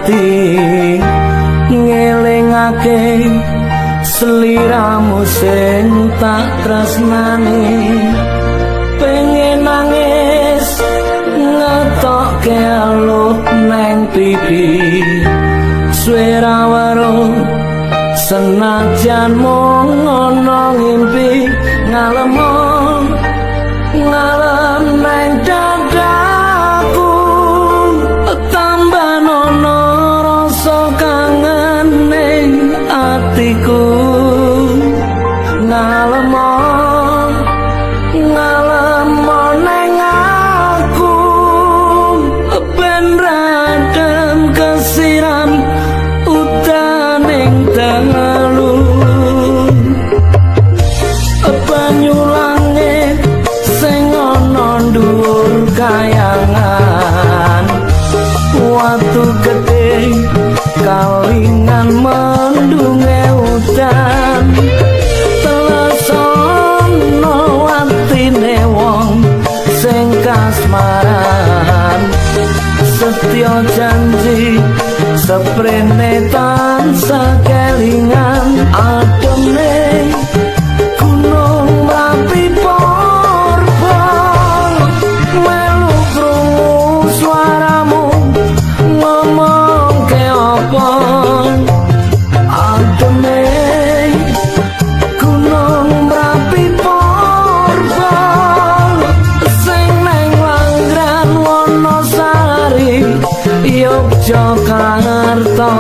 ati ngelingake sliramu sing tak tresnani. Pengen nangis ngetokke aluh neng pipi, suwe ra weruh senajan mung ana ngimpi. Ngalem ngalem neng dadaku, tambah nono rasa kangen ning atiku. Ngalem ngalem neng aku, ben radem kesiram udaning dalu. Banyu langit sing ana dhuwur kayangan, watu gedhe kalingan mendunge udan. Telesono atine wong sing kasmaran, setya janji seprene tansah kelingan. Ademe Gunung Merapi purba, melu krungu suaramu ngomong ke apa. Ademe Gunung Merapi purba, sing neng Langran Wonosari Yogyakarta.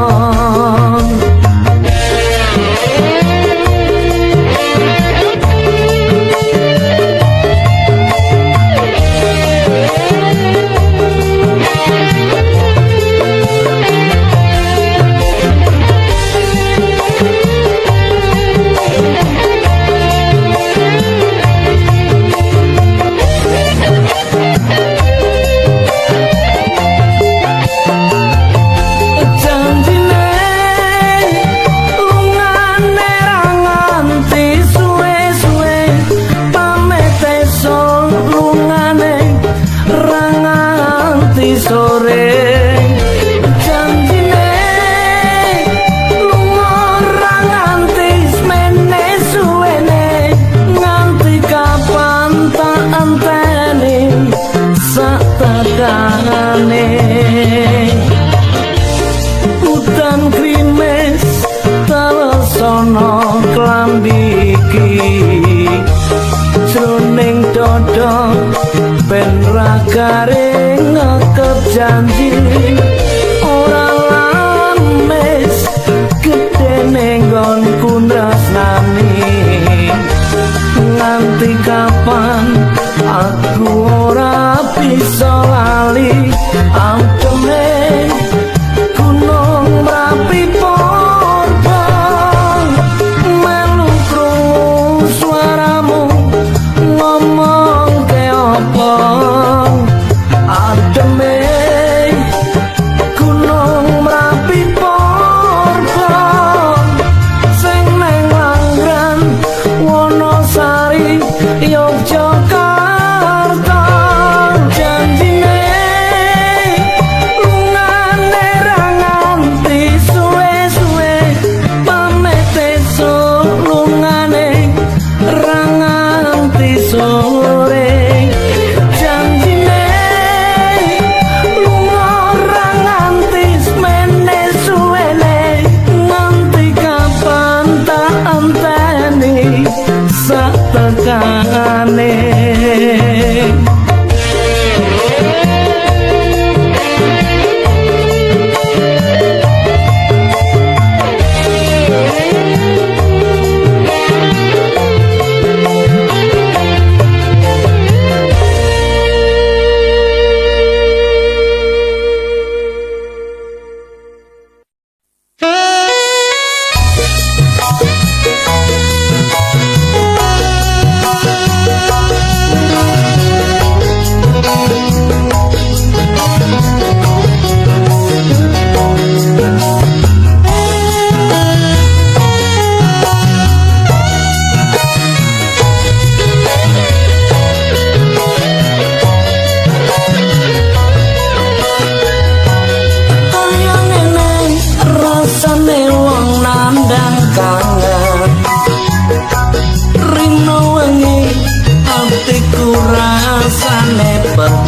Janjine lungane ra nganti suwe-suwe, pamit esuk lungane ra nganti sore. Janjine lunga ra nganti semene suwene, nganti kapan tak enteni sak tekane. Udan grimis telesono klambi iki, jroning dada ben ra garing ngekep janji. Ora lamis gedene nggonku tresnani, nganti kapan aku ora bisa lali. Ademe Gunung Merapi purba, melu krungu suaramu ngomong ke apa. Ademe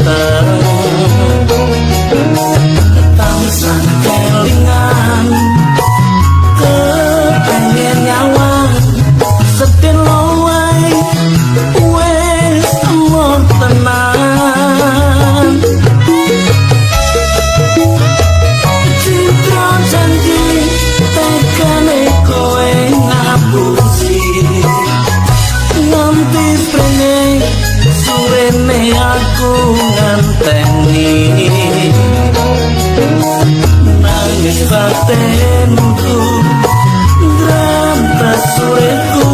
peteng tansah kelingan kepengen nyawang sedelo wae wis emoh tenan. Citra janji tekane kowe ngapusi nganti sprene suwene aku nganteni nangis batinku drantas uripku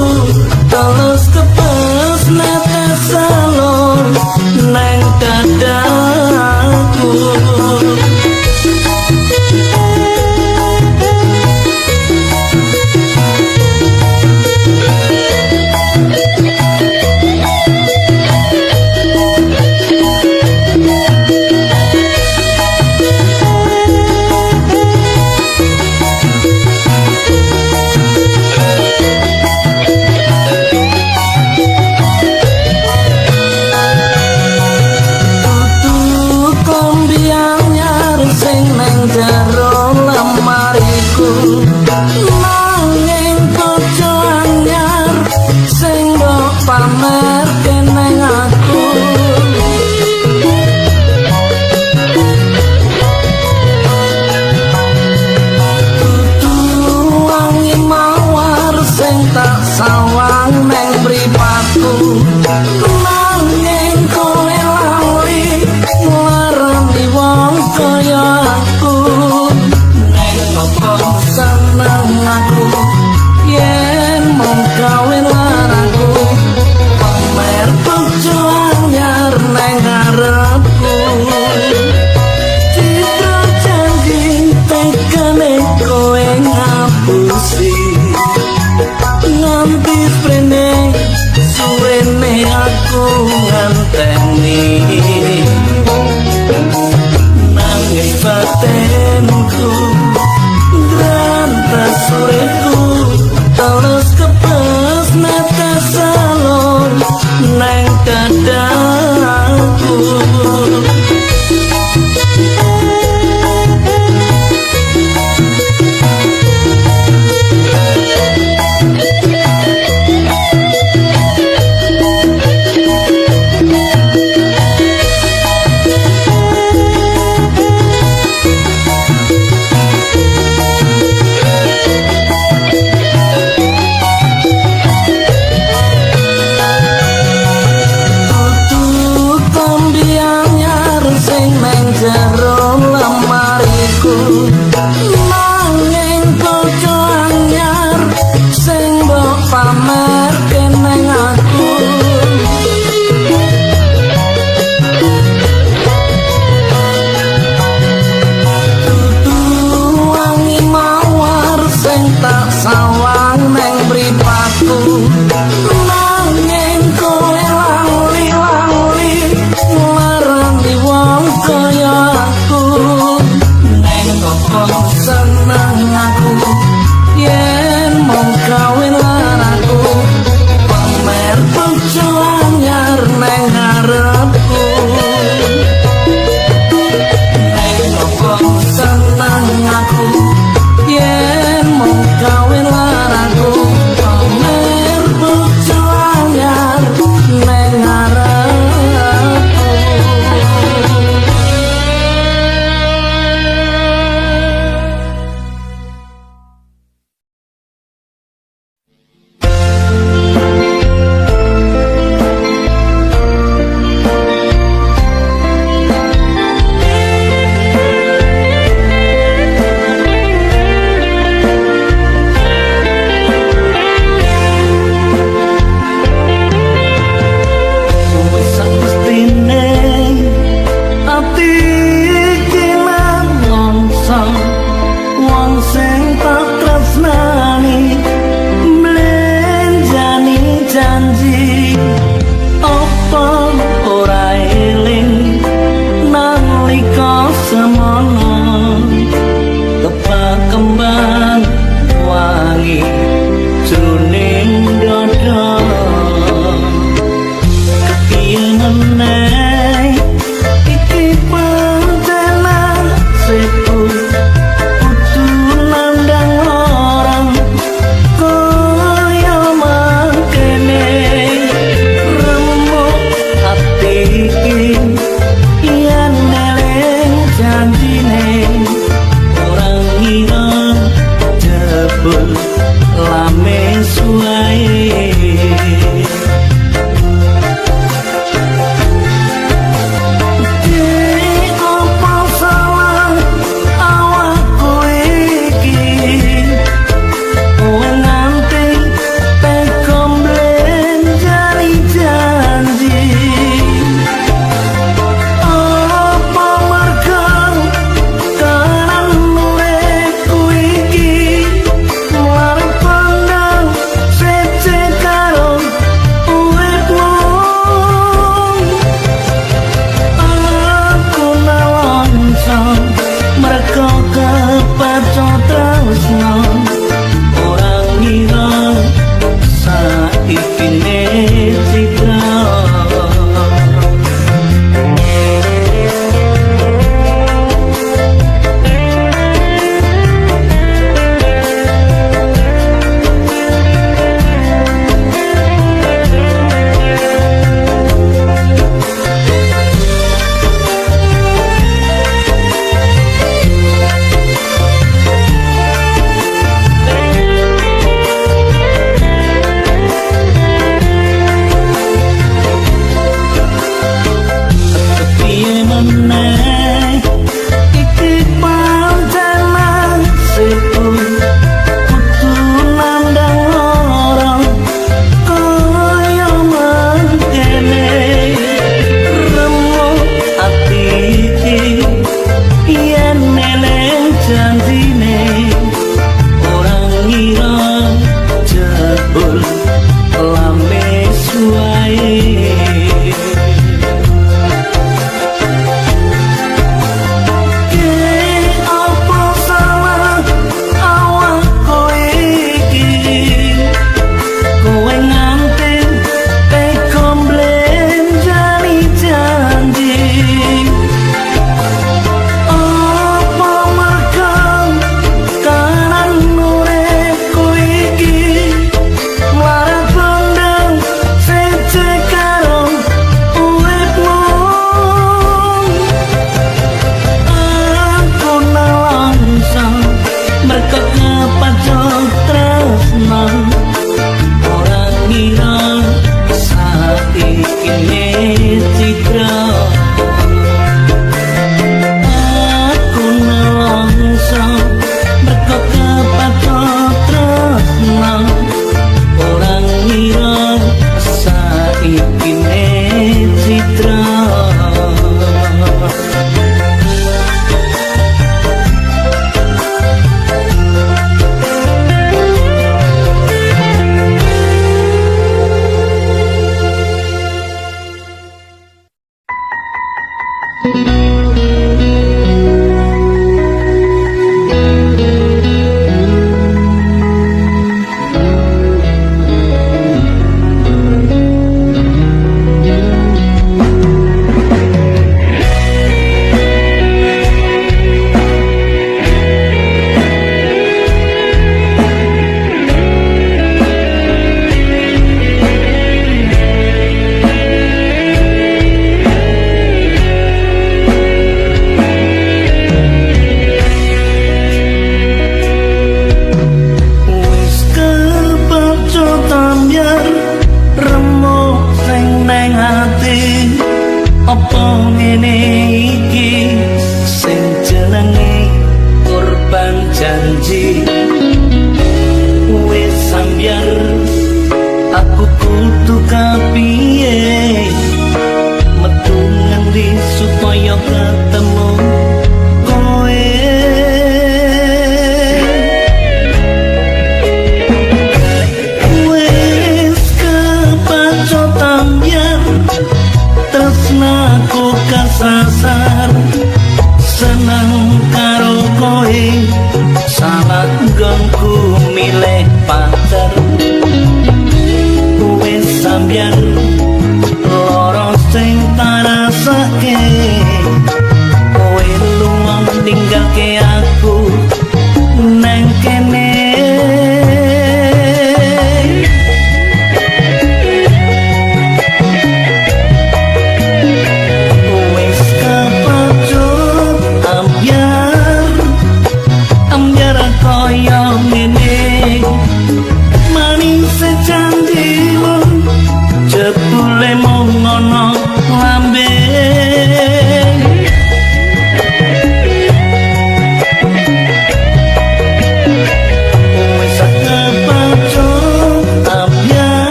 terus kepes netes salon neng dadaku. Tutu klambi anyar sing neng jero lemariku nanging bojo anyar sing mbok pamerke neng aku. Tutu wangi mawar sing tak sawang neng mripatku nanging kowe lali nglarani wong kaya aku. Neng opo seneng aku yen mung gawe laraku pamer bojo anyar neng ngarepku. Citra janji tekane kowe ngapusi nganti sprene suwene aku nganteni nangis batinku drantas uripku terus kepes netes salon neng dadaku. Tutu klambi anyar sing neng jero lemariku nanging bojo anyar sing mbok pamerke neng aku. Tutu wangi mawar sing tak sawang neng mripatku nanging kowe lali lali nglarani wong kaya aku. Neng opo seneng aku yen mung gawe laraku pamer bojo anyar neng ngarepku. Neng opo seneng aku yen mung gawe laraku. Jebul lames wae. Dek, apa salah awakku iki? Kowe nganti tega mblenjani janji. Apa mergo kanan uripku iki? Marang pandang siji.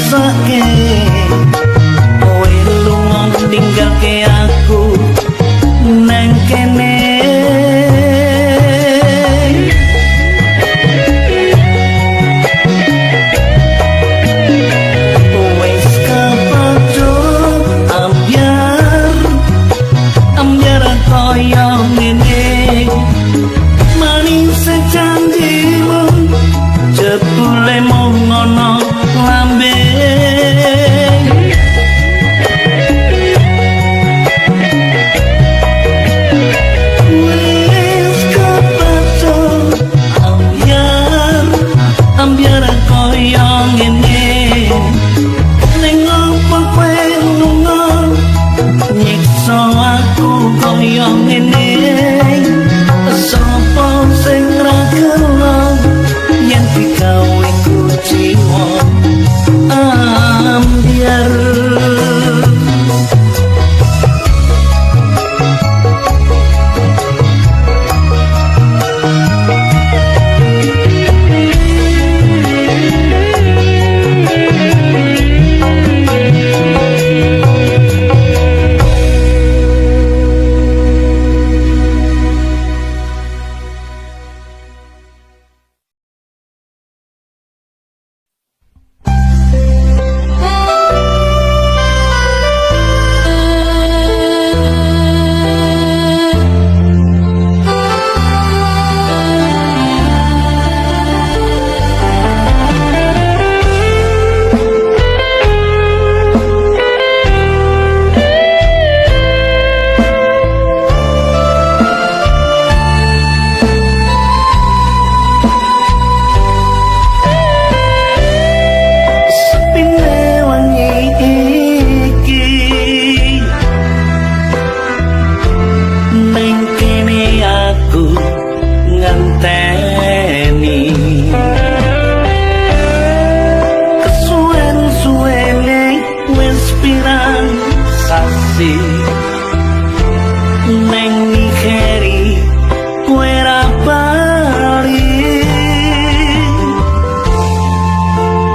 ngrasake kowe lunga ninggalke aku nang kene. Wis kepacut ambyar ambyar kaya ngene, manis janjimu jebule mung ana lambe. Wis kepacut ambyar ambyar kaya ngene, ning opo kowe lunga nyiksa aku kaya ngene? Sapa sing ra kena yen digawe kuciwa ambyar? Sepine wengi iki ning kene aku ngenteni, kesuwen suwene wis pirang sasi neng mikiri kowe ra bali.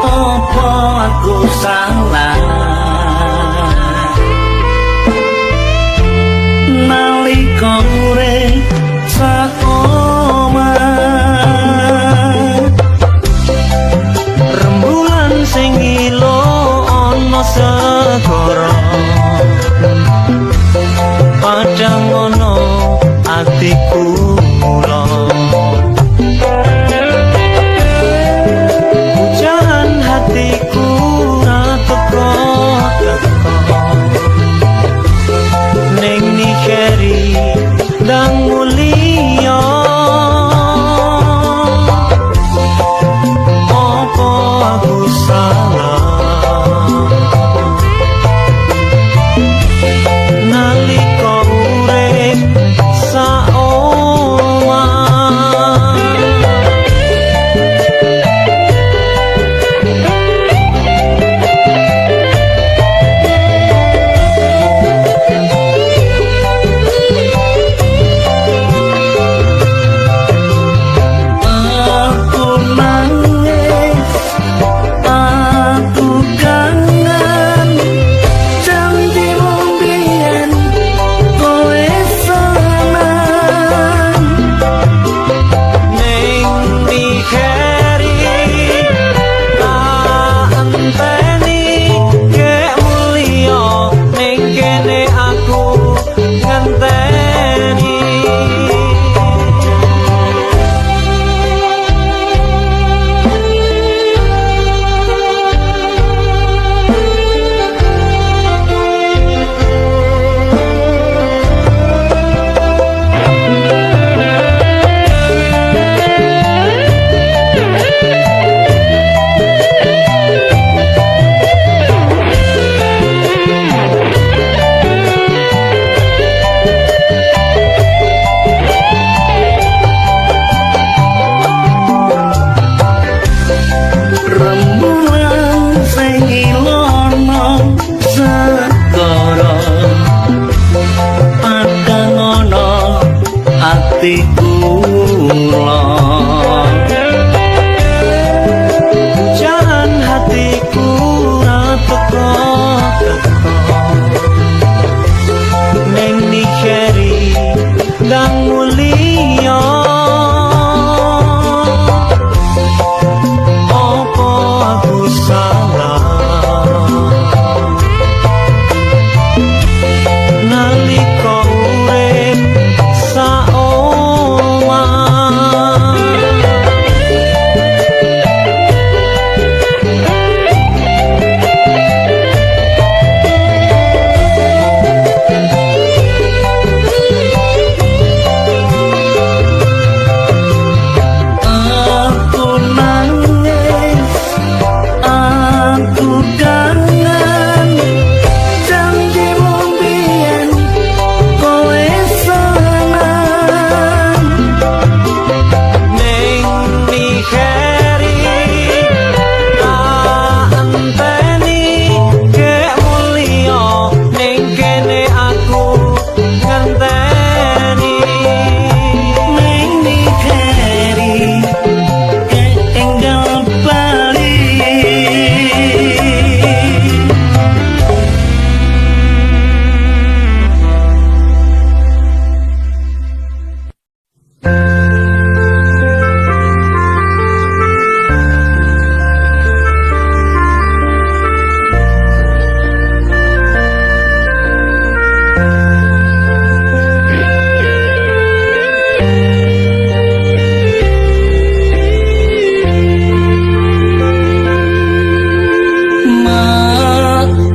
Apa aku salah nalika urip sak omah? Rembulan sing ilo ana segara, padhang ana atiku mula. Pujahan hatiku ra teka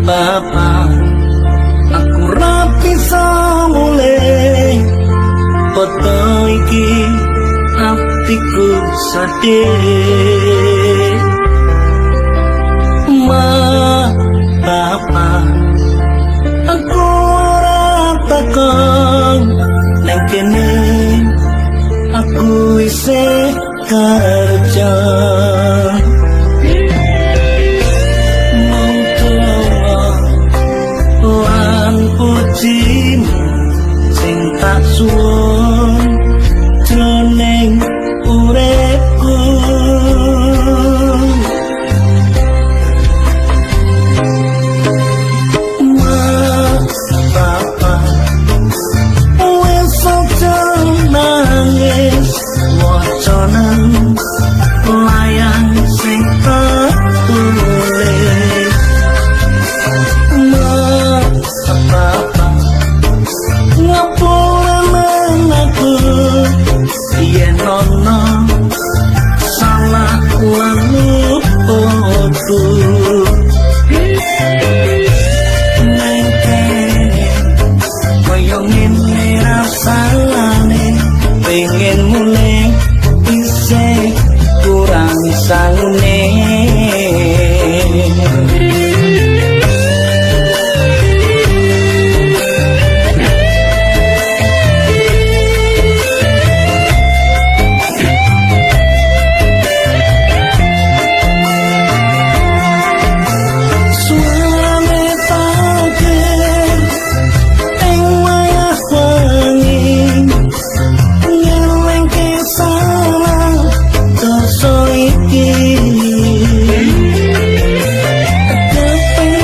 Bapak, aku ra bisa mulih. Foto iki atiku sedih. Ma, Bapak, aku ora takon nang kene, aku isih kerja. Mung donga lan pujimu sing tak suwun jroning uripku. Ma, Bapak, wis aja nangis, wacanen layang sing tak tulis. Ma, Bapak, ngapuranen aku yen ana salah lan luputku. Neng kene kaya ngene rasane, pengen mulih isih kurang sangune. Suarane takir ing wayah wengi ngelingke salah dosa iki. Kepengin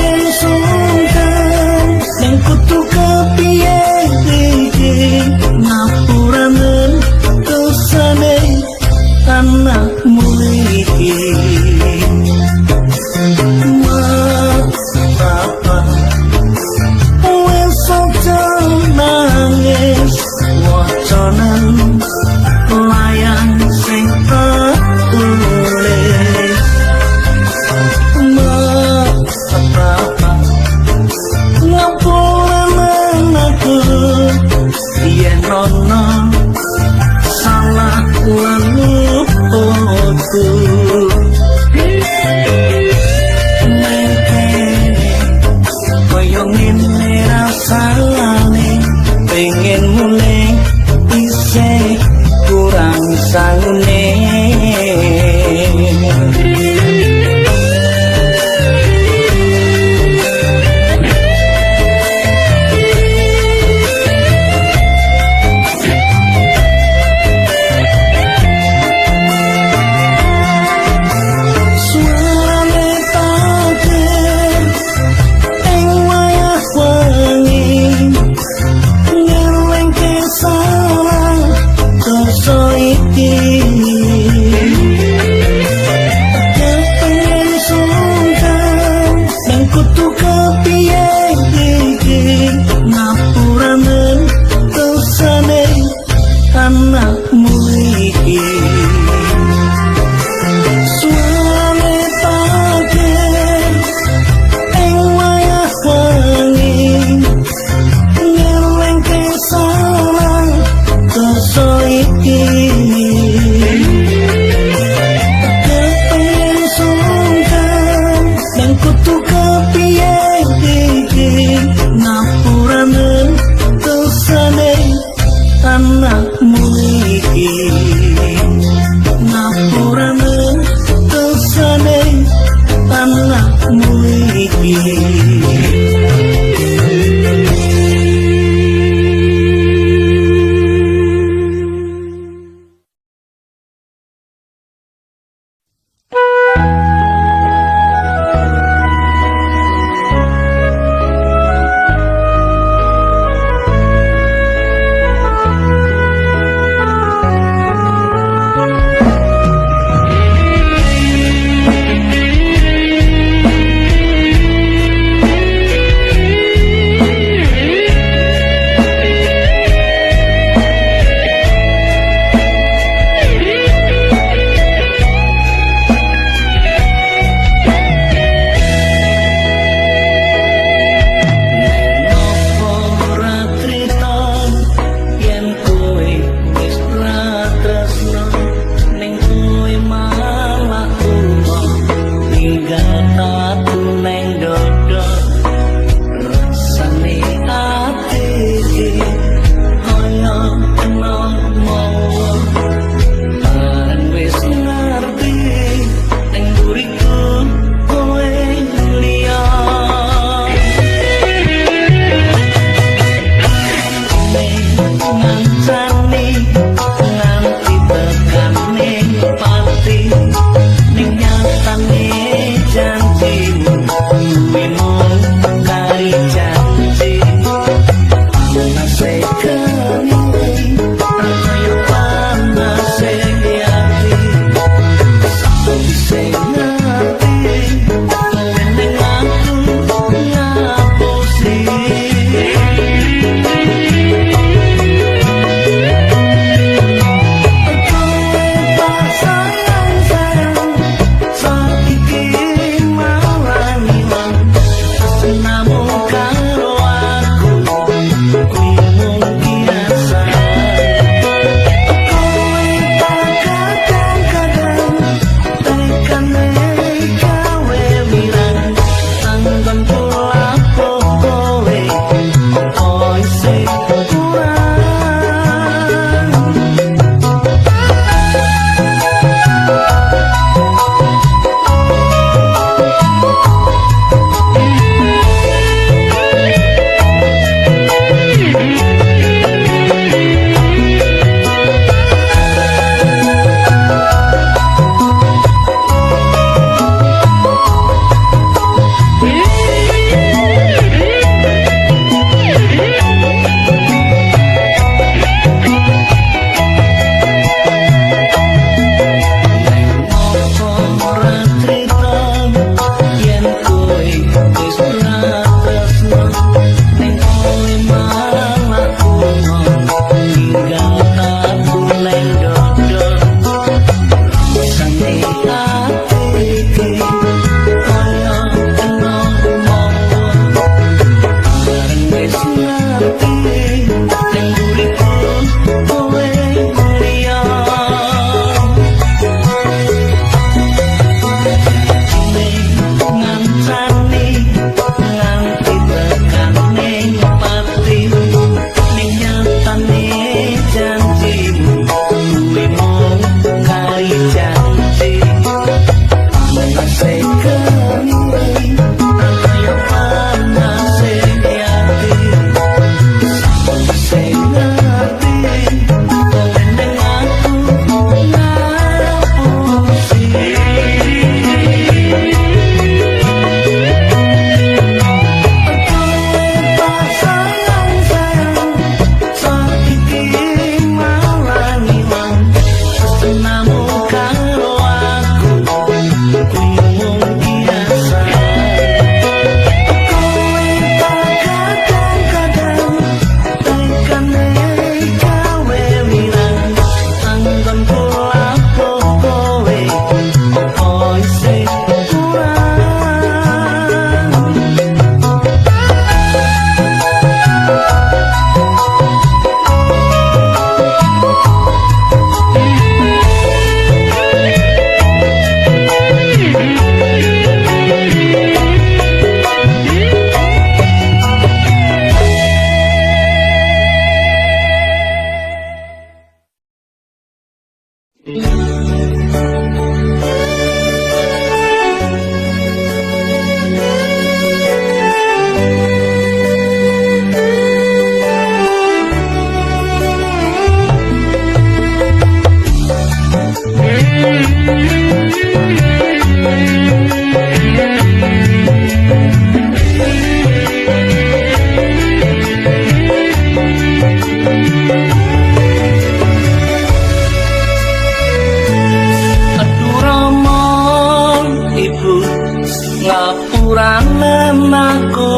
Ngapuraken aku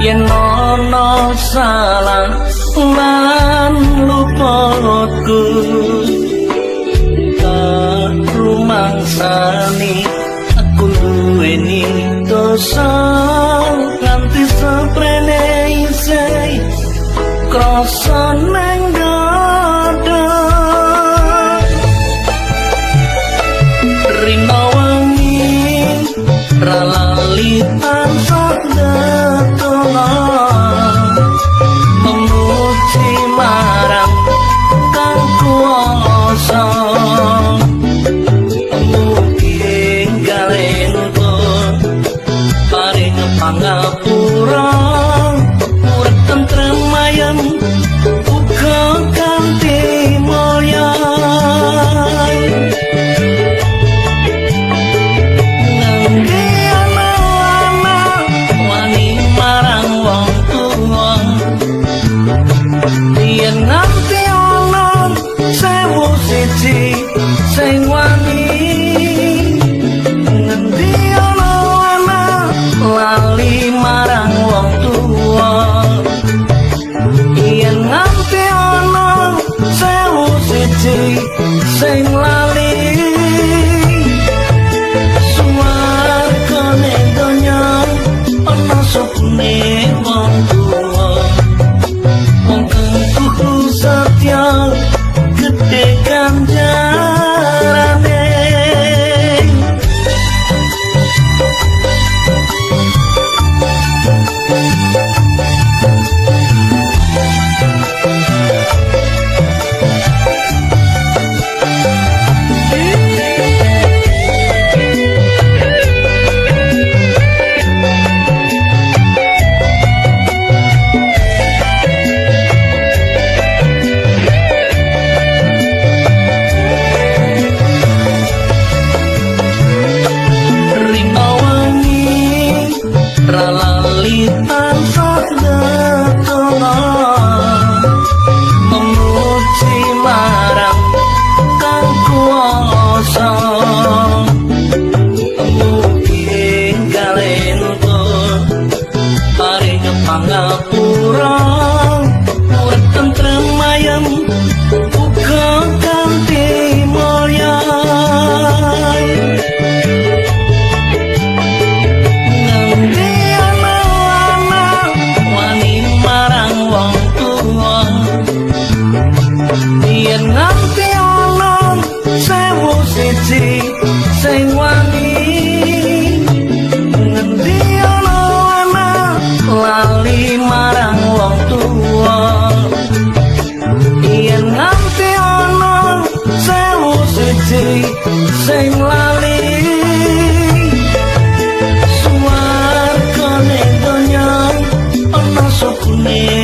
yen ana salah lan luputku. Tak rumangsani aku duweni dosa nganti seprene isih krasa nang dada. Rina wengi ra lali tansah ndedonga memuji marang kang kuwasa. Mugi enggal paring pangapura, urip tentrem ayem uga kanthi mulya. Nangge ana anak wani marang wong tuwa, yen nganti ana 1001 sing wani. Ngendi ana anak lali marang wong tuwa, yen nganti ana 1001 sing lali. Suwargane donya ana sukune wong tuwa, wong kang kudu setya gedhe ganjarane. Rina wengi ra lali tansah ndedonga memuji marang kang kuwasa. Mugi enggal entuk paring pangapura, urip tentrem ayem uga kanthi mulya. Ngendi ana anak wani marang wong tuwa, yen nganti ana 1001 sing wani. Ngendi ana anak lali marang wong tuwa, yen nganti ana 1001 sing lali. Suwargane donya ana sukune